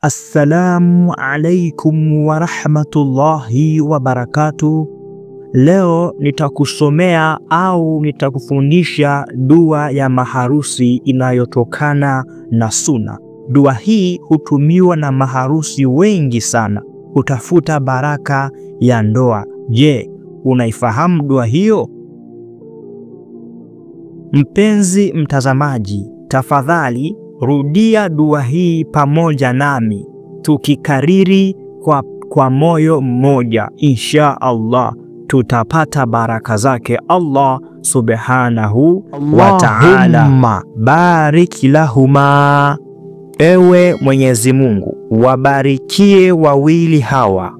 Assalamu alaikum warahmatullahi wabarakatuh. Leo nitakusomea au nitakufundisha dua ya maharusi inayotokana na Sunna. Dua hii hutumiwa na maharusi wengi sana kutafuta baraka ya ndoa. Je, unaifahamu dua hiyo? Mpenzi mtazamaji, tafadhali rudia dua hii pamoja nami, tukikariri kwa moyo mmoja. Insha Allah tutapata baraka zake Allah subhanahu wa ta'ala. Allahumma barik lahuma, ewe Mwenyezi Mungu wabarikie wawili hawa,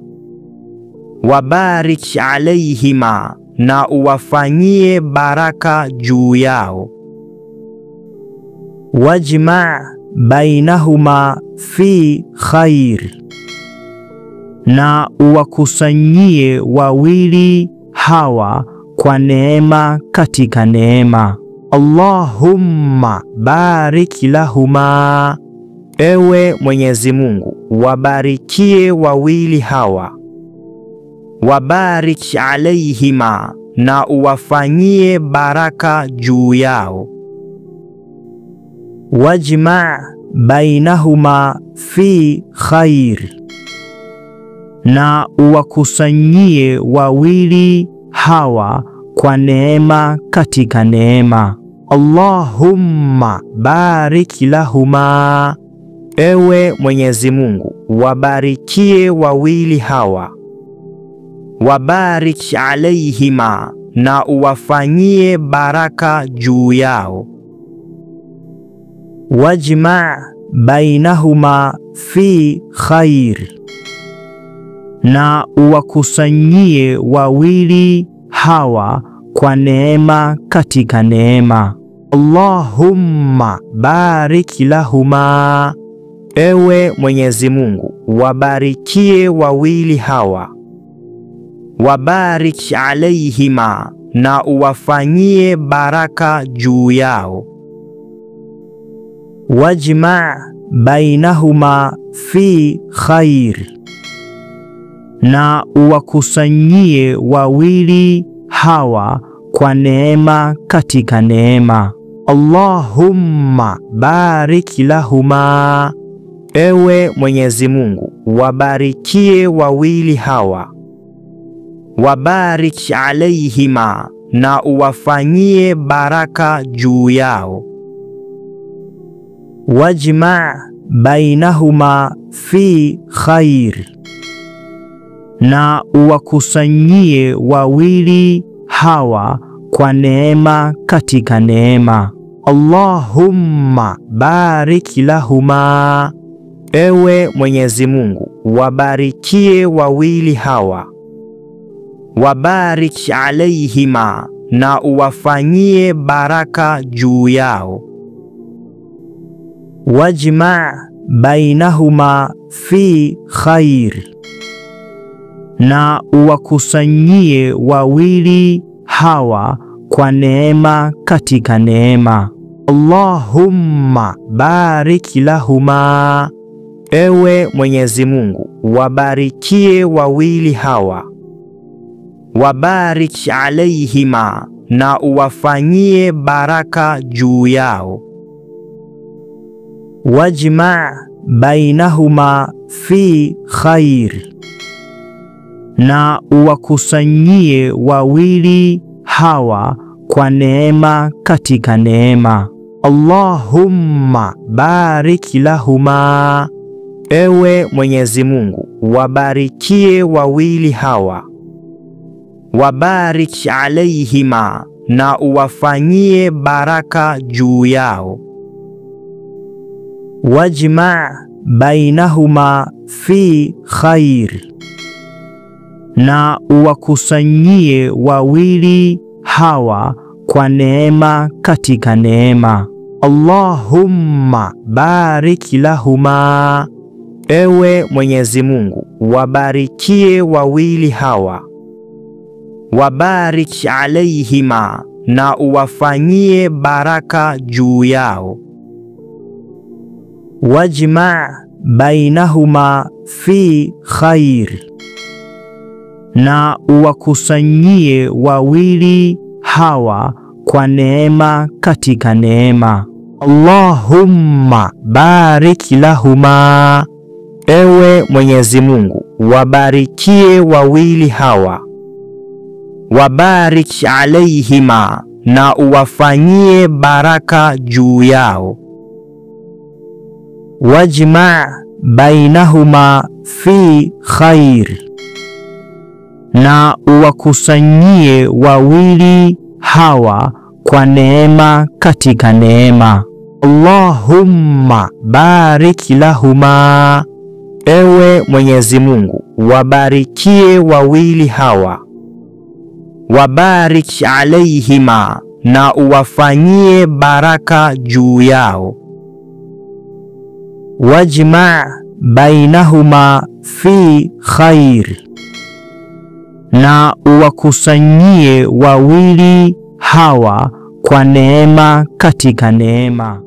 wabarik alayhima, na uwafanyie baraka juu yao, wajma bainahuma fi khair, na uwakusanyie wawili hawa kwa neema katika neema. Allahumma barik lahuma, ewe Mwenyezi Mungu wabarikie wawili hawa, wabarik alayhima, na uwafanyie baraka juu yao, wajma bainahuma fi khair, na uwakusanyie wawili hawa kwa neema katika neema. Allahumma barik lahuma, ewe Mwenyezi Mungu wabarikie wawili hawa, wabarik alayhima, na uwafanyie baraka juu yao, wajma bainahuma fi khair, na uwakusanyie wawili hawa kwa neema katika neema. Allahumma barik lahuma, ewe Mwenyezi Mungu wabarikie wawili hawa, wabarik alayhima, na uwafanyie baraka juu yao, wajma bainahuma fi khair, na uwakusanyie wawili hawa kwa neema katika neema. Allahumma barik lahuma, ewe Mwenyezi Mungu wabarikie wawili hawa, wabarik alayhima, na uwafanyie baraka juu yao, wajma bainahuma fi khair, na uwakusanyie wawili hawa kwa neema katika neema. Allahumma barik lahuma, ewe Mwenyezi Mungu wabarikie wawili hawa, wabarik alayhima, na uwafanyie baraka juu yao, wajma bainahuma fi khair, na uwakusanyie wawili hawa kwa neema katika neema. Allahumma barik lahuma, ewe Mwenyezi Mungu wabarikie wawili hawa, wabarik alayhima, na uwafanyie baraka juu yao, wajma bainahuma fi khair, na uwakusanyie wawili hawa kwa neema katika neema. Allahumma barik lahuma, ewe Mwenyezi Mungu wabarikie wawili hawa, wabarik alayhima, na uwafanyie baraka juu yao, wajma bainahuma fi khair, na uwakusanyie wawili hawa kwa neema katika neema. Allahumma barik lahuma, ewe Mwenyezi Mungu wabarikie wawili hawa, wabarik alayhima, na uwafanyie baraka juu yao, wajma bainahuma fi khair, na uwakusanyie wawili hawa kwa neema katika neema. Allahumma barik lahuma, ewe Mwenyezi Mungu wabarikie wawili hawa. Wabarik alayhima, na uwafanyie baraka juu yao. Wajma bainahuma fi khair, na uwakusanyie wawili hawa kwa neema katika neema. Allahumma barik lahuma, ewe Mwenyezi Mungu wabarikie wawili hawa. Wabarik alayhima, na uwafanyie baraka juu yao. Wajma bainahuma fi khair, na uwakusanyie wawili hawa kwa neema katika neema.